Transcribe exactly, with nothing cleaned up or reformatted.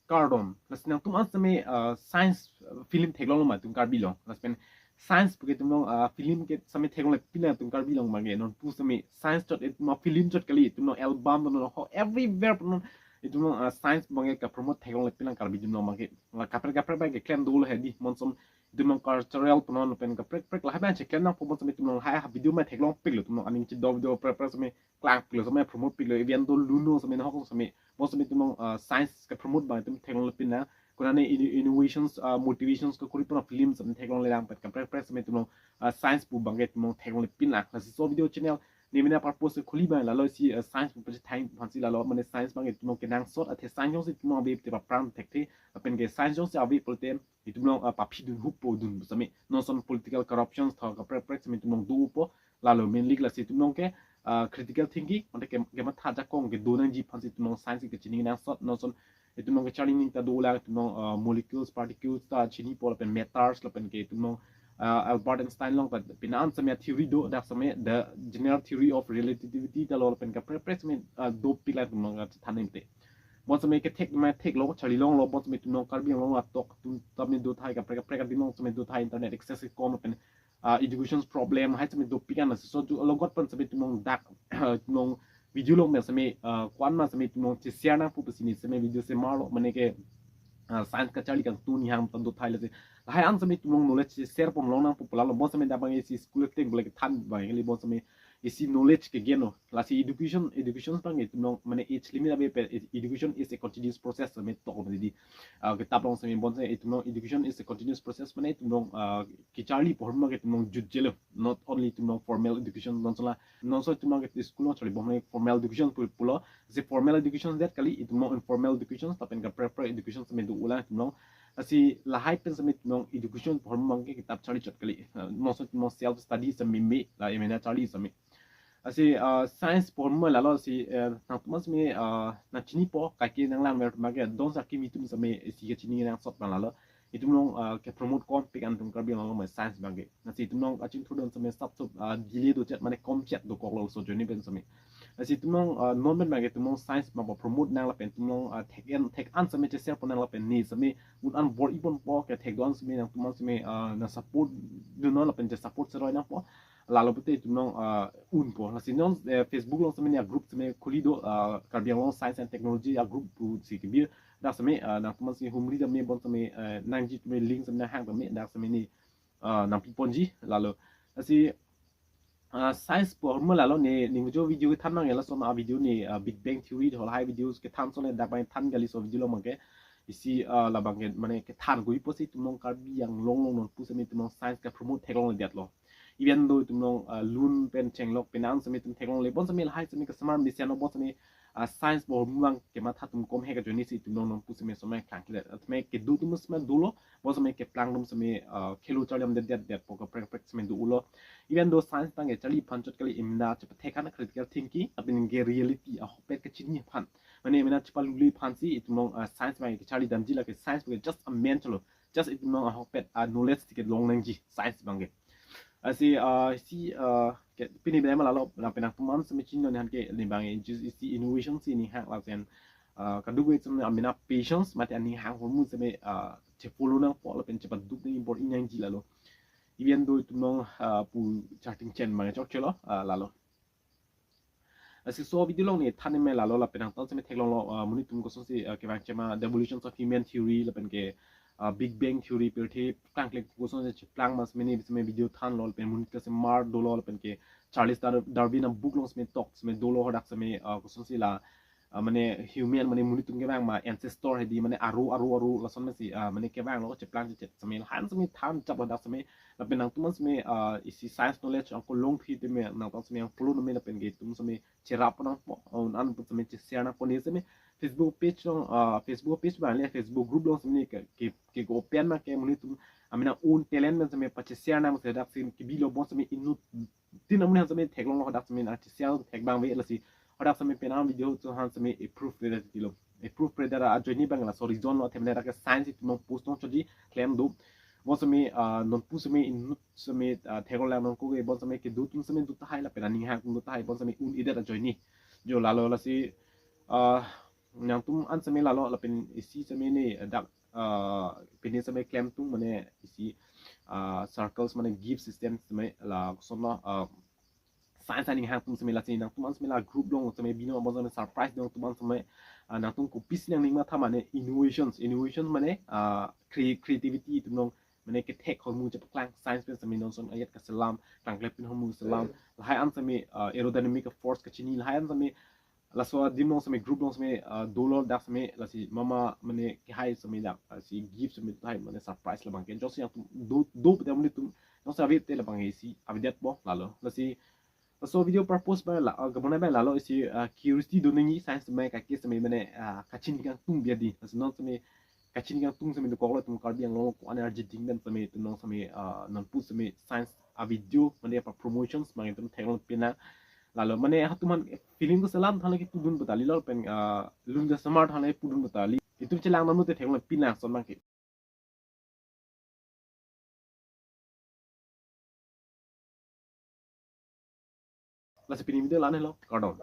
Kardom. Lasi nangtum an sitame, ah, science, ah, film theklonglo ma itum Karbi along. Lasi pen science puke itum along, ah, film ke sitame theklongle pin nangtum Karbi along abangke nonpu sitame science chot itum along film chot kali, itum along album punon ho everywhere punon itum along, ah, science abangke ka-promote theklongle pin nang Karbi atum along abangke. La kaprek kaprek abangke klem dolo hedi, bonsam itum along cultural punon pen kaprek kaprek lahai abang cheklem nangpo, bonsam itum along lahai ha video ma theklongpiklo, itum along aning chedo video kaprek kaprek sitame klangpiklo, sitame promote piklo, even though lun-o sitame nahok sitame, bonsam itum along, ah, science ka-promote abang itum theklongle pin nang. Konane inno-, innovations, ah, motivations ke kori punon film sitame theklongle lang, pen kaprek kaprek sitame itum along, ah, science pu abangke itum along theklongle pin lang. Lasi laso video channel ne mena purpose khuli abang lalo isi, ah, science pu pachethang aphansi lalo, mane science abangke itum along kenangsot, athe science jongsi itum along ave te paphrang thekthe, lapen ke science jongsi ave pulote itum along, ah, paphi dun hupo dun sitame. Non ason political corruptions tho kaprek kaprek sitame itum along dopo. Lalo mainly lasi itum along ke, ah, critical thinking, mane ke, kematha ajakong kedo nangji aphansi itum along science kechini kenangsot. Non ason itum along kecharli aning ta dolang, itum along, ah, molecules, particles ta chinipo lapen matters lapen ke itum along, ah, Albert Einstein along ta pini an sitame theory do, dak sitame the general theory of relativity ta lo lapen kaprek kaprek sitame, ah, dopik lang itum along kathan nangte. Bonsam kethek ma theklo, charlilonglo, bonsam itum along Karbi Anglong atok atum sitame do tahai, kaprek kaprek adim along sitame do tahai, internet access kekom lapen, ah, education problem hai sitame dopik an, lasi laso atum along got pen sitame itum along dak, itum along video along pen sitame, ah, ko-an ma sitame itum along che-share nangpo pusi ne sitame video semarlo, mane ke, ah, science kacharli kangtung ni hang ta do tahai, lasi lahai an sitame itum along knowledge che-share pon long nangpo pu lalo, bonsam dak abang isi school ateng bole kethan abang kali, bonsam isi knowledge ke gain-o. Lasi education, education abang itum along mane age limit ave pe, education is a continuous process sitame tok mane di, ah, kitap along sitame, bonsam itum along education is a continuous process, mane itum along, ah, kecharli pu ahormu ke itum along jutjelo, not only itum along formal education, non ason la, non ason itum along ke school along charli bom mane formal education pu pulo, lasi formal education det kali, itum along informal education lapen kaprek kaprek education sitame dolang itum along. Lasi lahai pen sitame itum along education pu ahormu abangke kitap charli chot kali. Ah, non ason itum along self study sitame me, la emena charli sitame. Lasi, ah, science pu ahormu lalo si, eh, nangtum an sitame, ah, nangchinipo, kaike nanglang mer abangke, don saki mitum sitame isi kechini kenangsot abang lalo. Itum along, ah, ke-promote kompik an itum Karbi Anglong ma science abangke. Lasi itum along kachingthur don sitame sap sup, ah, delay dochet mane komchet dokoklo laso ajoine pen sitame. Lasi itum along, ah, non pen abangke itum along science abang promote nang lapen itum along, ah, thek-en, thek-an sitame che-share pon nang lapen ne sitame un an bor-i ponpo, kethek do-an sitame nangtum an sitame, ah, nang support dunnon lapen che-support seroi nangpo. Lalo pute itum along, ah, unpo. Lasi non, eh, Facebook along sitame ne a-group sitame khuli do, ah, Karbi Anglong Science and Technology a-group pusi kebir. Dak sitame, ah, nangtum an sitame humri tame, bonsam, eh, nangji tame link sitame nanghang tame, dak sitame ne, ah, nangpi ponji lalo. Lasi, ah, science pu ahormu lalo ne, ne jo video kethan abang lason a-video ne, ah, Big Bang Theory, halahai videos kethan ason le dak abang than kali laso video along abangke. Isi, ah, labangke mane kethan ko-ipo si itum along Karbi Anglong along nonpu sitame itum along science ka-promote theklongle detlo. Even though itum along, ah, lun pen chenglok pen an sitame itum theklongle, bonsam lahai sitame kasamar mesen lo, bonsam, ah, science pu ahormu abang kematha atum kom hek ajoine si itum along nonpu sitame somai klang kile. Sitame kedo atum sitame dolo, bonsam keplang atum sitame, ah, khelo charli am det det detpo, kaprek kaprek sitame dolo. Even though science abangke charli aphan chot kali, emena chepathek an critical thinking, lapen ke reality ahokpet kachini aphan, mane emena chepalule aphansi itum along, ah, science abangke charli damji, lake science abangke just a means lo. Just itum along ahokpet, ah, knowledge ti kelong nangji science abangke. Lasi, ah, si, ah, ke pini bela ma lalo, lapen nangtum an sitame chinilo ne aphan ke ne abang isi innovation si aning hang lapen, ah, kadokave sitame amena patience mate aning hang ahormu sitame, ah, che-follow nangpo lapen chepaduk nang bor-i nangji lalo. Even though itum along, ah, pu charting chen abang chokchelo, ah, lalo. Lasi laso video along ne than me lalo, lapen nangtum sitame theklonglo, ah, monit atum kosonsi, ah, kevang chema, the evolutions of human theory lapen ke, ah, Big Bang Theory, pirthe kangklek kosonsi cheplang ma sitame ne sitame video thanlo, lapen monit kasamar dolo, lapen ke Charles Dar-, Darwin a-book along sitame tok sitame dolo, hadak sitame, ah, kosonsi la, ah, mane human, mane monit atum kevang ma ancestor hedi, mane aro aro aro lason masi, ah, mane kevanglo, cheplang chechet sitame, han sitame than chaplo dak sitame. Lapen nangtum an sitame, ah, isi science knowledge angko longthu tame nangtum sitame ang follow nang me, lapen ke itum sitame cherap nangpo, un an pu sitame che-share nangpo, ne sitame Facebook page along, ah, Facebook page abang le Facebook group along sitame ke, ke, ke open ma ke monit atum amena own talent pen sitame pache-share nang, se dak sitame kebilo, bonsam inut tin amonit sitame theklonglo, dak sitame nang che-share thek abang ave, lasi hadak sitame penang video cho han sitame approve reader tilo. Approve reader ajoine abang laso reason lo, athe mane dak science itum along post nangchotji klem do. Bonsam, ah, nonpu sitame inut sitame, ah, theklong lang nangkok ke, bonsam kedo atum sitame do tahai lapen aning hang atum do tahai, bonsam un-edet ajoine. Jo lalo, lasi, ah, Nangtum an seme lalo lapen isi seme ne dak, ah, pine seme klemtung mane isi, ah, circles mane gift system seme la koson lo, ah, science aning hangtung seme lasi nangtum an seme la group along seme bino abang seme surprise dong tum an seme, ah, nangtum kopisi nangning matha mane innovations, innovations mane, ah, cre-, creativity itum along mane kethek hormu chepaklang science pen seme non son ayat kaselam, tangklepin hormu selam, lahai an seme, ah, aerodynamic force kachini, lahai an seme laso adim along seme group along seme, ah, dolo dak seme lasi mama mane kehai seme dak, ah, si gift seme lahai mane surprise labang ke. Jongsi nangtum do, do pute mane tum jongsi ave te labang ke isi avedet po lalo. Lasi laso video purpose ba la, ah, kabonai ba lalo isi, ah, curiosity do nangji science seme kake seme mane, ah, kachini kangtung biadi. Lasi non seme kachini kangtung seme dokok lo tum Karbi Anglong ko-an arji ding pen seme itum along seme, ah, nonpu seme science avideo mane apa promotions mane itum theklong pina. Lalo mane hatum an film ko selam thanle kepudun pata li lo pen, ah, lun ke smart thanle pudun pata li. Itum chelang nangno te theklong pina son abang ke. Lasi pini video la-an helo, kardom.